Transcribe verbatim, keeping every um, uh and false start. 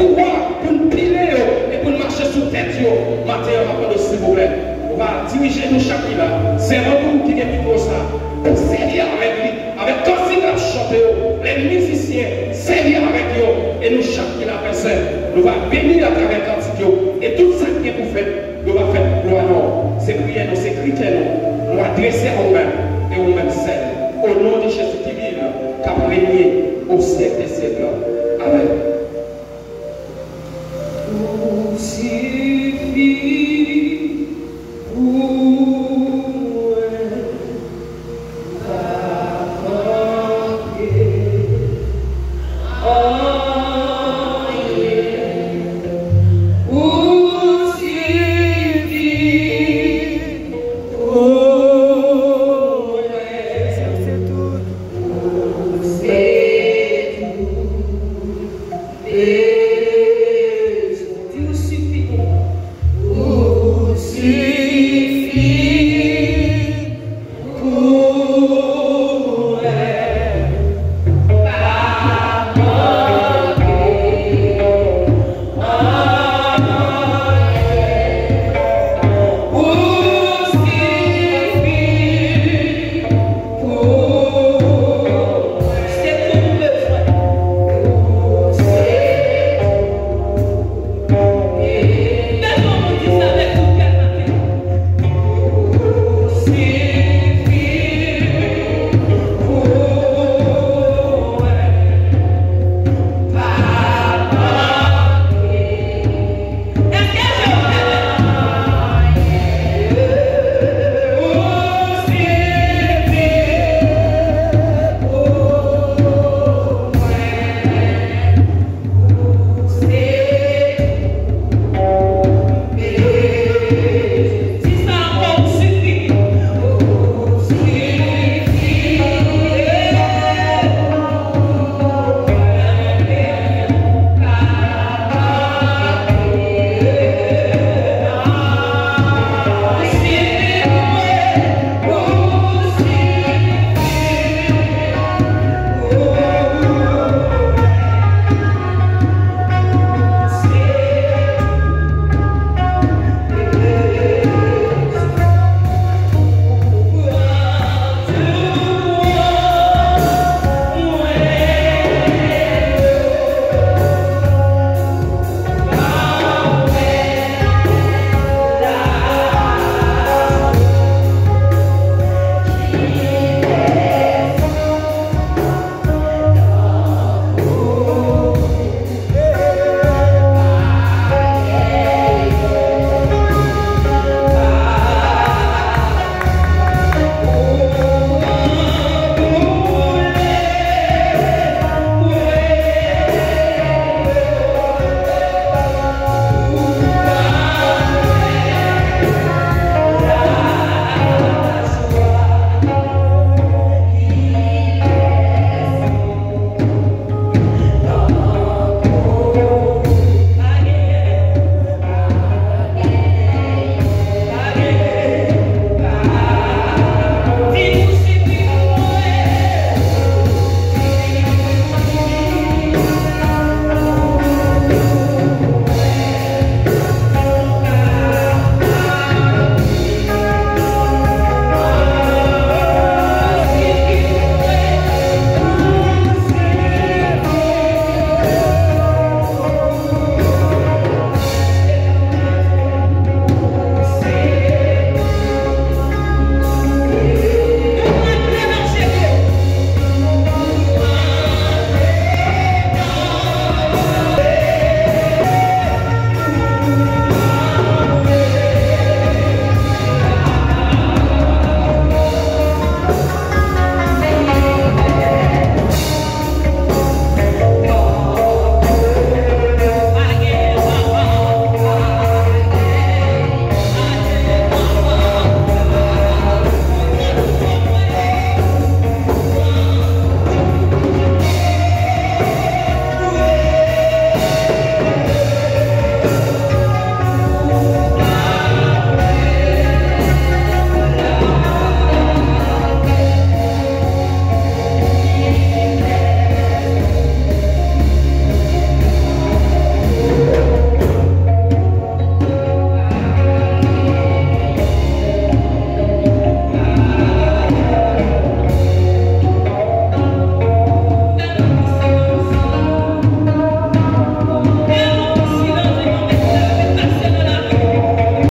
Pouvwa pou n pile yo e pou n mache sou tèt yo. Maten an, m ap mande w, silvouplè, ou va dirije nou chak ki la. Sèvant ou ki gen mikwo sa, pou sèvi avèk li, avèk kantik n ap chante yo, lè mizisyen, sèvi avèk yo. E nou chak ki la, Pè Sen, nou va beni atravè kantik yo. E tout sa k gen pou fèt, nou va fè glwa nan ou. Se priyè nou, se kritè nou. Nou adrese a ou menm, e ou menm sèl. O non de Jezi ki viv, k ap renye o syèk dè syèk. Amèn. Ou sifi.